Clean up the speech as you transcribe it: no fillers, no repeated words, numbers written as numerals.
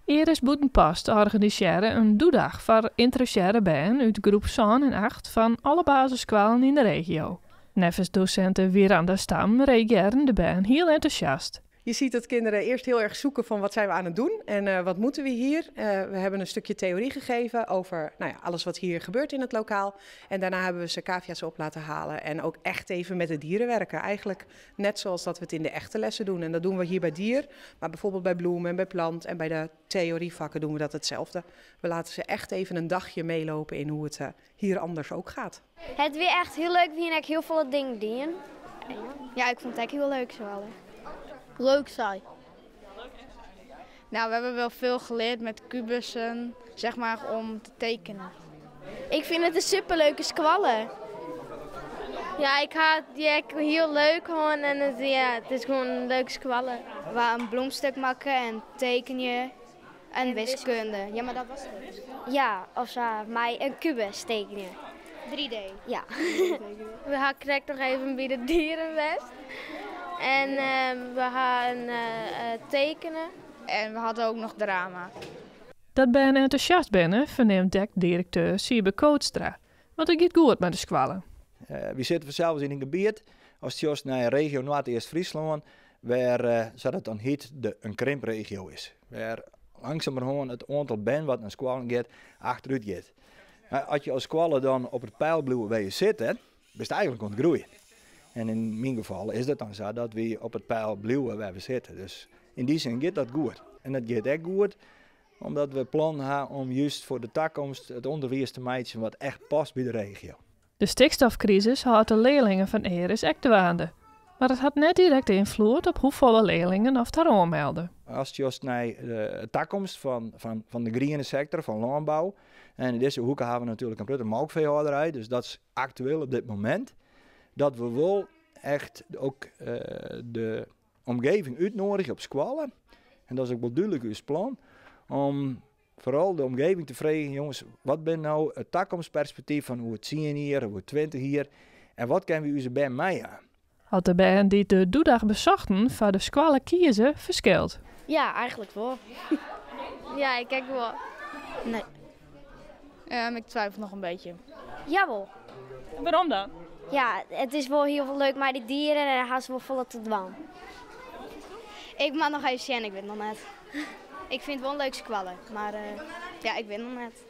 Aeres Bûtenpost organisearre in doedag foar ynteressearre bern út groep sân en acht fan alle basisskoallen yn de regio. Neffens dosinte Wiranda Stam reagearren de bern hiel entûsjast. Je ziet dat kinderen eerst heel erg zoeken van wat zijn we aan het doen en wat moeten we hier. We hebben een stukje theorie gegeven over, nou ja, alles wat hier gebeurt in het lokaal. En daarna hebben we ze cavia's op laten halen en ook echt even met de dieren werken. Eigenlijk net zoals dat we het in de echte lessen doen. En dat doen we hier bij dier, maar bijvoorbeeld bij bloemen en bij plant en bij de theorievakken doen we dat hetzelfde. We laten ze echt even een dagje meelopen in hoe het hier anders ook gaat. Het is echt heel leuk, we hier echt heel veel dingen doen. Ja, ik vond het echt heel leuk zo. Leuk saai. We hebben wel veel geleerd met kubussen, om te tekenen. Ik vind het een superleuke squallen. Ja, ik had die echt heel leuk gewoon en het is gewoon een leuke squallen. We gaan een bloemstuk maken en tekenen en wiskunde. Ja, maar dat was het. Ja, of zo, maar een kubus tekenen. 3D. Ja. We gaan correct nog even bij de dierenwest. En we gaan tekenen. En we hadden ook nog drama. Dat ben enthousiast binnen, verneemt DEC-directeur Siebe Kootstra. Want het gaat goed met de squallen. We zitten zelfs in een gebied, als het naar regio Noordoost-Friesland, waar zo dat dan heet de, een krimpregio is. Waar langzamerhand het aantal ben wat naar squallen gaat, achteruit gaat. Maar als je als squallen dan op het pijl blijft waar je zit, hè, ben je eigenlijk aan het groeien. En in mijn geval is dat dan zo dat we op het pijl blijven waar we zitten. Dus in die zin gaat dat goed. En dat gaat echt goed, omdat we plan hebben om juist voor de toekomst het onderwijs te maken wat echt past bij de regio. De stikstofcrisis houdt de leerlingen van Aeres ook te waande. Maar het had net direct invloed op hoeveel leerlingen of daar aanmelden. Als je juist naar de toekomst van de groene sector, van landbouw. En in deze hoeken hebben we natuurlijk een grote melkveehouderij, dus dat is actueel op dit moment. Dat we wel echt ook de omgeving uitnodigen op squallen. En dat is ook wel duidelijk uw plan. Om vooral de omgeving te vragen, jongens, wat ben nou het toekomstperspectief van hoe het 10 hier, hoe het 20 hier en wat kunnen we onze band mee aan? Had de band die de doedag bezochten voor de squallen kiezen verschilt? Ja, eigenlijk wel. Ja, ik kijk wel. Nee. Ik twijfel nog een beetje. Jawel. En waarom dan? Ja, het is wel heel veel leuk, maar die dieren en daar gaan ze wel volle te dwang. Ik mag nog even zien, ik weet nog net. Ik vind het wel een leuk squallen, maar ik weet nog net.